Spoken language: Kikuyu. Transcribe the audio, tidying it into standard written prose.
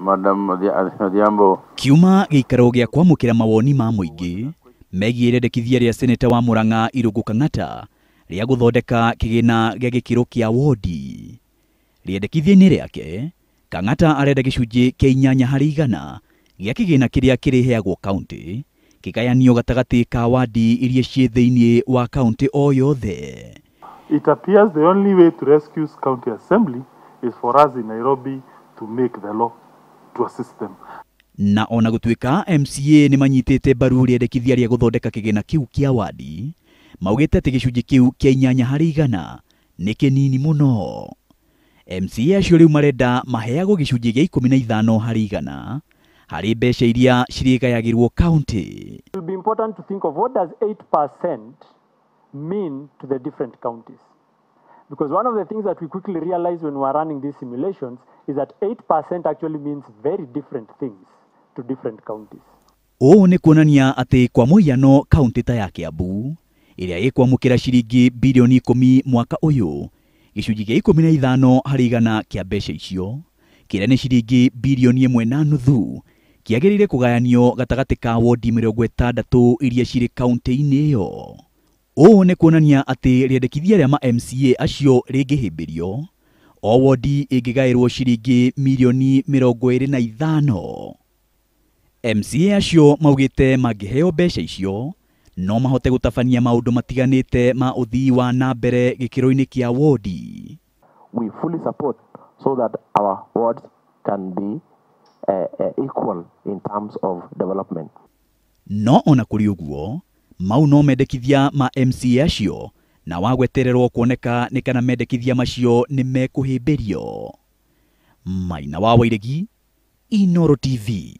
Madam Odhiambo. Kiuma gĩikaro gĩa kwamũkĩra mawoni ma mũingĩ megiĩ rĩendekithia rĩa seneta wa Murang'a Irũngũ Kang'ata rĩa gũthondeka kĩgĩna gĩa gĩkĩro kĩa wodi. Rĩendekithia-inĩ rĩake, Kang'ata arenda gĩcunjĩ kĩa 8% gĩa kĩgĩna kĩrĩa kĩrĩheagwo kaunti kĩgayanio gatagatĩ ka wadi iria ciĩ thĩinĩ wa kaunti o yothe. It appears the only way to rescue county assembly is for us in Nairobi to make the law to assist them. Na ona gũtuĩka MCA nĩ manyitĩte mbaru rĩendekithia rĩa gũthondeka kĩgĩna kĩu kĩa wadi, maugĩte atĩ gĩcunjĩ kĩu kĩa 8% nĩ kĩnini mũno. MCA acio rĩu marenda maheagwo gĩcunjĩ gĩa 15% harĩ mbeca iria cirĩgayagĩrwo kaunti. It will be important to think of what does 8% mean to the different counties. Because one of the things that we quickly realized when we were running these simulations is that 8% actually means very different things to different counties. Ũũ nĩ kuonania atĩ kwa mũhiano kaunti ta ya Kiambu ĩrĩa ĩkwamũkĩra ciringi bilioni 10 mwaka ũyũ, gĩcunjĩ kĩa 15% kĩa mbeca icio kĩrĩa nĩ ciringi bilioni 1.5 kĩagĩrĩire kũgayanio gatagatĩ ka wodi 60 iria cirĩ kaunti-inĩ ĩyo. Ũũ nĩ kuonania atĩ rĩendekithia rĩa ma MCA acio rĩngĩhĩmbĩrio, o wodi ĩngĩgaĩrwo ciringi milioni 25. MCA acio maugĩte mangĩheo mbeca icio no mahote gũtabania maũndũ matiganĩte ma ũthii wa na mbere gĩkĩro-inĩ kĩa wodi. We fully support so that our wards can be equal in terms of development. No ona kũrĩ ũguo, mau no mendekithia ma MCA acio na wagwetererwo kuoneka nĩ kana mendekithia macio nĩ mekũhĩmbĩrio. Maina wa Wairegi, Inooro TV.